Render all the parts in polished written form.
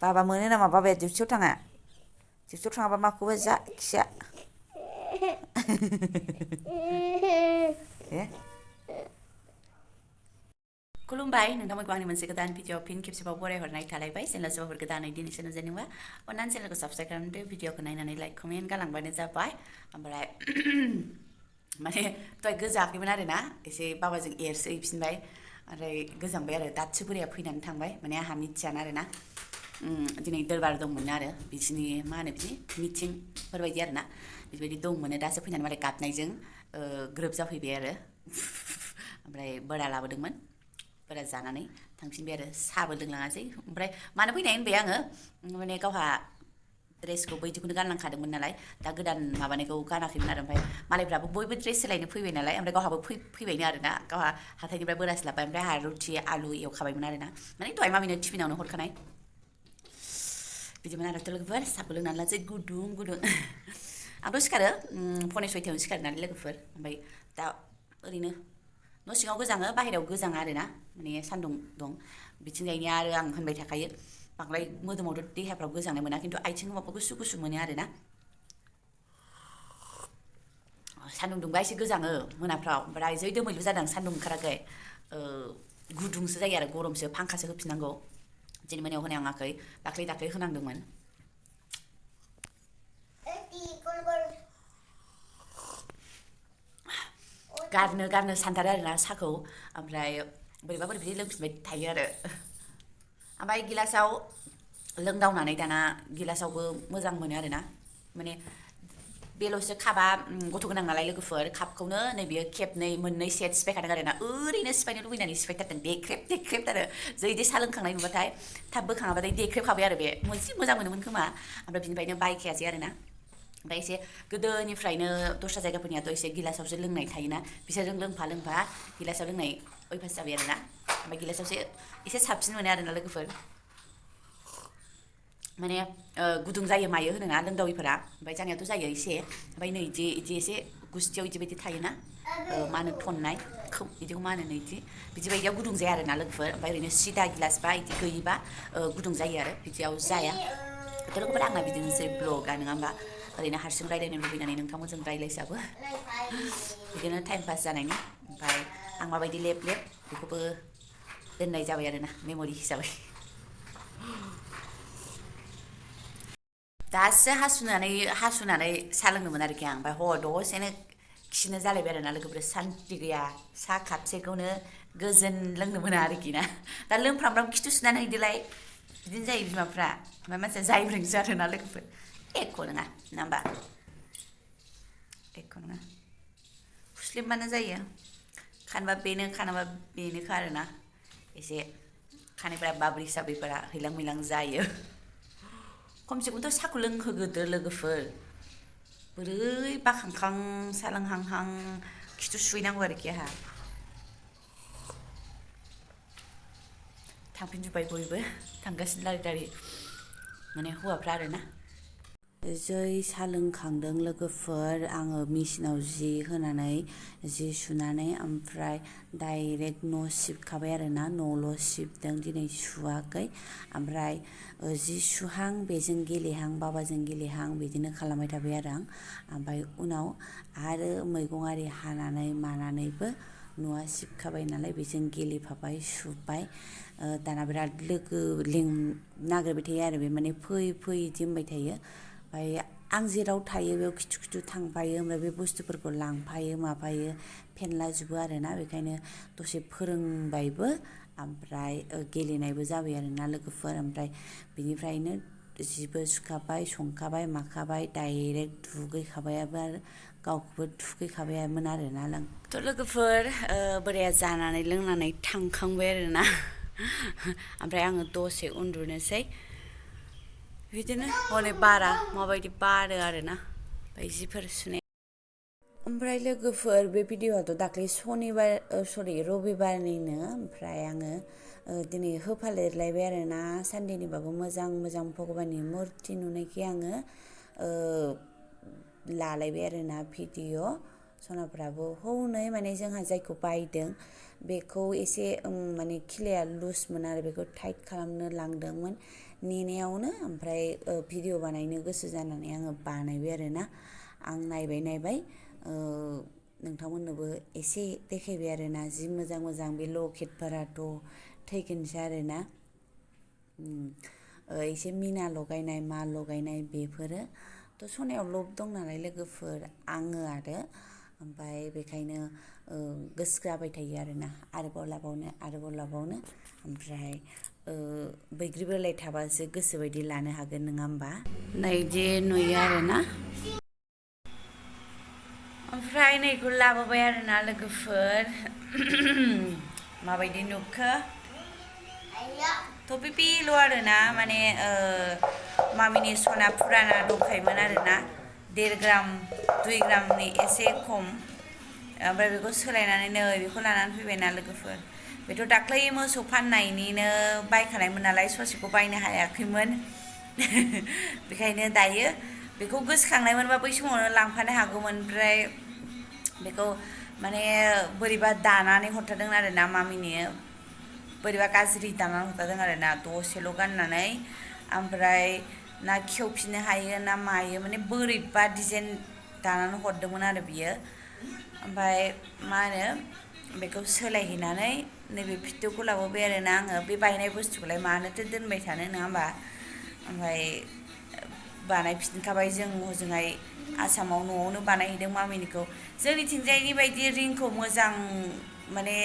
बाबा मोनो नामा बाबाया डिउटियाव थाङा डिउटियाव थाङाबा माखौबा जा खिया खुलुमबाय नोंथांमोनखौ आंनि मोनसे गोदान भिडिअ फिन खेबसेबाव बरायहरनाय थालायबाय चेनेल सोरबाफोर गोदानै दिनैसो नुजेनदोंबा अन्नानै चेनेलखौ साबस्क्राइब खालामदो भिडिअखौ नायनानै लाइक कमेन्ट गालांबानो जाबाय ओमफ्राय माने दहाय गोजाखैमोन आरोना एसे बाबाजों एरसो हैफिनबाय ओमफ्राय गोजांबाय आरो दासो बोराया फैनानै थांबाय माने आंहा मिथियानो आरोना दिनै दरबार दंमोन आरो बिसिनि मा होनो बिदि मिटिंफोरबायदि आरोना बेबायदि दंमोन दासो फैनानै मालाय गाबनायजों ग्रोब जाफैबाय आरो ओमफ्राय बोरा लाबोदोंमोन बोरा जानानै थांफिनबाय आरो साहाबो लोंलाङासै ओमफ्राय मानो फैनाय होनबाय आङो माने गावहा ड्रेसखौ बैदिखौनो गानलांखादोंमोन नालाय दा गोदान माबानायखौ गानाखैमोन आरो ओमफ्राय मालायफ्राबो बयबो ड्रेस सोलायनो फैबाय नालाय ओमफ्राय गावहाबो फैबायनो आरोना गावहा हाथाइनिफ्राय बोरासो लाबोबाय ओमफ्राय आंहा रुटि आलु एवखाबायमोन आरोना माने दहाय मामिनो टिफिनावनो हरखानाय बिदिमोन आरो लोगोफोर साहाबो लोंनानै लानोसै गुदुं गुदुं आंथ' सिखारो फने सयथायावनो सिखारो नालाय लोगोफोर ओमफ्राय दा ओरैनो न' सिङाव गोजाङो बाहेरायाव गोजाङा आरोना माने सान्दुं दं बिथिंजायनिया आरो आं होनबाय थाखायो बांद्राय मोदोमावथ' देहाफ्राव गोजांनाय मोना खिन्थु आथिं माबा गुसु गुसु मोनो आरोना सान्दुं दुंबा एसे गोजाङो मोनाफ्राव ओमफ्राय जै दोमैलु जादों सान्दुं ओंखाराखै गुदुंसो जायो आरो गरमसो फांखासो होफिननांगौ दिनै मोनायाव होनाङाखै दाख्लै होनांदोंमोन गारनो सानथारो आरोना साहाखौ ओमफ्राय बोरैबा बिदि लोंफिनबाय थायो आरो ओमफ्राय गिलासाव लोंदावनानै दाना गिलासावबो मोजां मोनो आरोना माने बेल'सो कापा गथ' गोनां नालाय लोगोफोर कापखौनो नैबेयो खेबनै मोननै सेट सिफायखादों आरोना ओरैनो सिफायनो लुबैनानै सिफायथारदों देख्रेब आरो जै इदि साहा लोंखांनाय नुबाथाय थाब बोखाङाबाथाय देख्रेबखाबाय आरो बे मोजां मोनोमोन खोमा ओमफ्राय बिनिफ्रायनो बायखायासै आरोना ओमफ्राय एसे गोदोनिफ्रायनो दस्रा जायगाफोरनियाथ' एसे गिलासावसो लोंनाय थायोना बिसोरजों लोंफा गिलासाव लोंनाय अयभास जाबाय आरोना ओमफ्राय गिलासावसो एसे साबसिन मोनो आरोना लोगोफोर माने गुदुं जायो मायो होनोना लोंदावैफोरा ओमफ्राय जानायावथ' जायो एसे ओमफ्राय नै इदि एसे गुस्थियाव इदि बायदि थायोना मा होनो थननाय बिदिखौ मा होनो नै बिदि बायदियाव गुदुं जाया आरोना लोगोफोर ओमफ्राय ओरैनो सिदा गिलास बा इदि गैयिबा गुदुं जायो आरो बिदियाव जाया लोगोफोर आंना बिदिनोसै ब्लगा नङा होमबा ओरैनो हारसिं रायलायनो लुबैनानै नोंथांमोनजों रायलायसाबो बिदिनो टाइम पास जानायनि ओमफ्राय आं माबायदि लेब बेखौबो दोननाय जाबाय आरोना मेम'रि हिसाबै दासो हासुनानै साहा लोंदोंमोन आरोखि आं ओमफ्राय दसेनो खिनो जालायबाय आरोना लोगोफोर सान्ति गैया साहा कापसेखौनो गोजोन लोंनो मोना आरोखि ना दा लोंफ्रामफ्राम खिथु सुनानै इदिलाय बिदिनो जायो बिमाफ्रा ओमफ्राय मानसिया जायब्रेंसो आरोना लोगोफोर एख' नङा होमबा एख' नङा फुस्लिबबानो जायो खानबा खानाबा बेनोखा आरोना एसे खानायफोरा बाब्रि साब्रिफोरा हैलां मैलां जायो खमसे खमथ' साहाखौ लोंहोग्रोदो लोगोफोर बोरै बाखांखां साहा लोंहांहां खिथु सुहैनांगौ आरोखि आंहा थांफिनजोब्बाय बयबो थांगासिनो लारि लारि माने हौवाफ्रा आरोना जै साहा लोंखांदों लोगोफोर आङो मेचिनाव जि होनानै जि सुनानै ओमफ्राय डाइरेक्ट न' सिबखाबाय आरोना न'ल' सिबदों दिनै सुवाखै ओमफ्राय जि सुहां बेजों गेलेहां बाबाजों गेलेहां बिदिनो खालामबाय थाबाय आरो आं ओमफ्राय उनाव आरो मैगं आरि हानानै मानानैबो न'आ सिबखाबाय नालाय बेजों गेलेफाबाय सुबाय दाना बिराद लोगो नागिरबाय थायो आरो बे माने फै इदि होनबाय थायो ओमफ्राय आं जेराव थायो बेयाव खिथु थांफायो ओमफ्राय बे बुस्थुफोरखौ लांफायो माफायो फेनलाजोबो आरोना बेखायनो दसे फोरोंबायबो ओमफ्राय गेलेनायबो जाबाय आरोना लोगोफोर ओमफ्राय बिनिफ्रायनो जिबो सुखाबाय संखाबाय माखाबाय डाइरेक्ट दुगैखाबायाबो आरो गावखौबो थुखैखाबायमोन आरोना थ' लोगोफोर बोराया जानानै लोंनानै थांखांबाय आरोना ओमफ्राय आङो दसे उन्दुनोसै बिदिनो हनै बारा माबायदि बारो आरोना ओमफ्राय जिफोर सुनाय ओमफ्राय लोगोफोर बे भिडिअ'आथ' दाख्लै रबिबारनिनो ओमफ्राय आङो दिनै होफादेरलायबाय आरोना सानदेनिबाबो मोजां भगबाननि मुरथि नुनायखाय आङो लालायबाय आरोना भिडिअ' सनाफ्राबो हनै माने जोंहा जायखौ बायदों बेखौ एसे माने खिलाया लुजमोन आरो बेखौ टाइट खालामनो लांदोंमोन नेनायावनो ओमफ्राय भिडिअ बानायनो गोसो जानानै आङो बानायबाय आरोना आं नायबाय नोंथांमोननोबो एसे देखायबाय आरोना जि मोजां मोजां बे लकेटफोराथ' थैगोनसो आरोना एसे मिना लगायनाय मा लगायनाय बेफोरो थ' सनायाव लब दं नालाय लोगोफोर आङो आरो ओमफ्राय बेखायनो गोसो जाबाय थायो आरोना आरोबाव लाबावनो ओमफ्राय बैग्रि बिलाइ थाबासो गोसोबायदि लानो हागोन नङा होमबा नै इदि नुयो आरोना ओमफ्राय नैखौ लाबोबाय आरोना लोगोफोर माबायदि नुखो थ' बेल' आरोना माने मामिनि सना फुराना दंखायोमोन आरोना 1.5 ग्राम 2 ग्रामनि एसे खम ओमफ्राय बेखौ सोलायनानै नै बेखौ लानानै फैबायना लोगोफोर बेथ' दाख्लै मोसौ फाननायनिनो बायखानायमोन नालाय ससेखौ बायनो हायाखैमोन बेखायनो दायो बेखौ गोसोखांनायमोनबा बै समावनो लांफानो हागौमोन ओमफ्राय बेखौ माने बोरैबा दानानै हरथारदों आरोना मामिनि बोरैबा गाज्रि दानानै हरथारदों आरोना दसेल' गाननानै ओमफ्राय ना खेवफिननो हायो ना मायो माने बोरैबा डिजाइन दानानै हरदोंमोन आरो बियो ओमफ्राय मा होनो बेखौ सोलायहैनानै नैबे फिथोबखौ लाबोबाय आरोना आङो बे बायनाय बुस्थुखौलाय मानोथो दोनबाय थानो नङा होमबा ओमफ्राय बानायफिनखाबाय जों हजोंहाय आसामाव न'आवनो बानायहैदों मामिनिखौ जोंनिथिंजायनि बायदि रिंखौ मोजां माने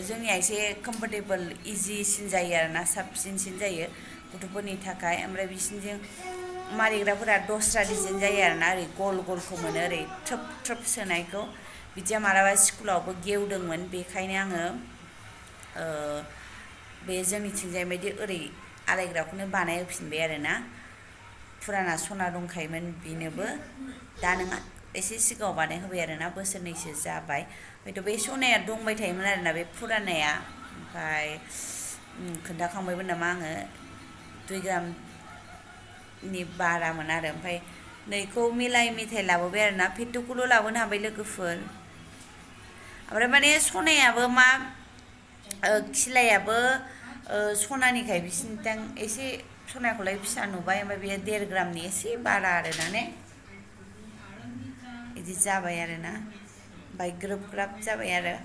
जोंनिया एसे कमफर्टेबोल इजिसिन जायो आरोना साबसिनसिन जायो गथ'फोरनि थाखाय ओमफ्राय बिसिनिजों मारिग्राफोरा दस्रा डिजाइन जायो आरोना ओरै गल गलखौ मोनो ओरै थ्रोब थ्रोब सोनायखौ बिदिया मालाबा स्कुलावबो गेवदोंमोन बेखायनो आङो बे जोंनिथिंजाय बायदि ओरै आलायग्राखौनो बानायहोफिनबाय आरोना फुराना सना दंखायोमोन बेनोबो दा नोंहा एसे सिगाङाव बानायहोबाय आरोना बोसोरनैसो जाबाय हयथ' बे सनाया दंबाय थायोमोन आरोना बे फुरानाया ओमफ्राय खोन्थाखांबायमोन नामा आङो 2 ग्रामनि बारामोन आरो ओमफ्राय नैखौ मिलाय मिथाइ लाबोबाय आरोना पेट'खौल' लाबोनो हाबाय लोगोफोर ओमफ्राय माने सनायाबो मा खिलायाबो सनानिखाय बिसिनिथिं एसे सनाखौलाय फिसा नुबाय ओमफ्राय बेयो 1.5 ग्रामनि एसे बारा आरोना ने बिदि जाबाय आरोना ओमफ्राय ग्रोब ग्राब जाबाय आरो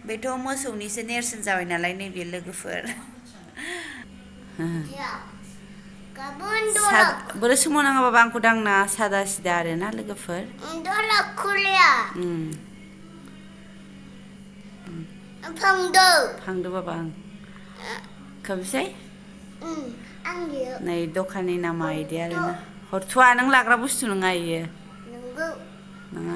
बेथ' मोसौनिसो नेरसोन जाबाय नालाय नैबे लोगोफोर बोरो सोमावनाङाबाबा आंखौ दांना सादा सिदा आरोना लोगोफोर फांदो बाबा खोबसै नै दखाननि नामा इदि आरोना हरथ'वा नों लाग्रा बुस्थु नङा इयो नङा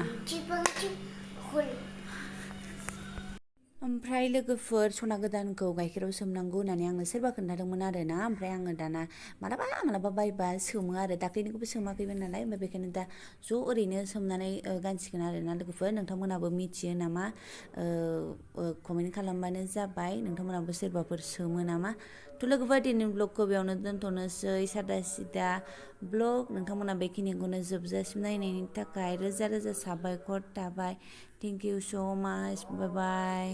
ओमफ्राय लोगोफोर सना गोदानखौ गाइखेराव सोमनांगौ होननानै आंनो सोरबा खोन्थादोंमोन आरोना ओमफ्राय आङो दाना मालाबा बायबा सोमो आरो दाख्लैनिखौबो सोमाखैमोन नालाय ओमफ्राय बेखायनो दा ज' ओरैनो सोमनानै गानसिगोन आरोना लोगोफोर नोंथांमोनाबो मिथियो नामा कमेन्ट खालामबानो जाबाय नोंथांमोनाबो सोरबाफोर सोमो नामा थ' लोगोफोर दिनैनि ब्लगखौ बेयावनो दोनथ'नोसै सादा सिदा ब्लग नोंथांमोना बेखिनिखौनो जोबजासिम नायनायनि थाखाय रोजा रोजा साबायखर थाबाय थेंक इउ स' माच बाय बाय